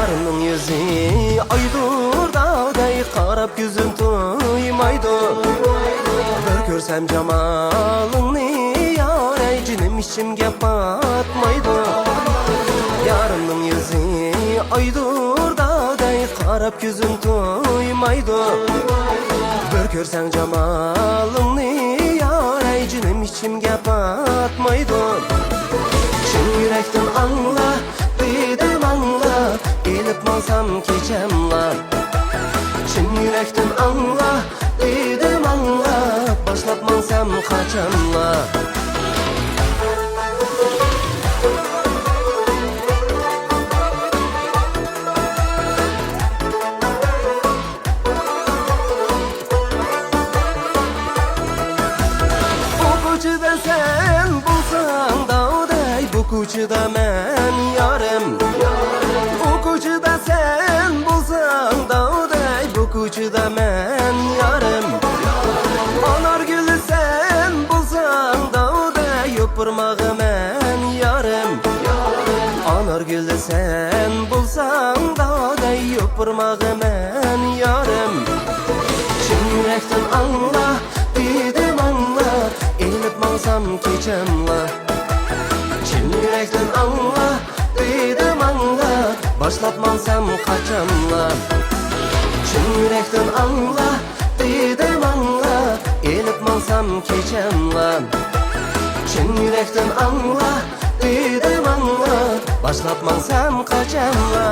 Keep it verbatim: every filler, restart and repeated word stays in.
يارىمنىڭ يۈزى ئايدۇردەك قاراپ كۆزۈم تويمايدۇ. بىر كۆرسەم جامالىڭنى يار، ئەي جېنىم ئىچىمگە پاتمايدۇ. يارىمنىڭ يۈزى ئايدۇردەك قاراپ كۆزۈم تويمايدۇ. بىر كۆرسەڭ جامالىڭنى يار، ئەي جېنىم ئىچىمگە پاتمايدۇ. چىن يۈرەكتىن ئاڭلا، دېدىم ئاڭلا، ئېلىپ ماڭسام كېچەملا. چىن يۈرەكتىن ئاڭلا، دېدىم ئاڭلا، باشلاپ ماڭسام قاچاملا. ئۇ كوچىدا سەن بولساڭ داۋدەي، بۇ كوچىدا مەن يارىم. ئۇ كوچىدا سەن بولساڭ داۋدەي، بۇ كوچىدا مەن يارىم. ئانارگۈل سەن بولساڭ داۋدەي، يوپۇرماغا مەن يارىم. ئانارگۈل سەن بولساڭ داۋدەي، يوپۇرماغا مەن يارىم. چىن يۈرەكتىن ئاڭلا، دېدىم ئاڭلا، ئېلىپ ماڭسام كېچەملا. چىن يۈرەكتىن ئاڭلا، دېدىم ئاڭلا، باشلاپ ماڭسام قاچاملا. چىن يۈرەكتىن ئاڭلا، دېدىم ئاڭلا، ئېلىپ ماڭسام كېچەملا. چىن يۈرەكتىن ئاڭلا، دېدىم ئاڭلا، باشلاپ ماڭسام قاچاملا.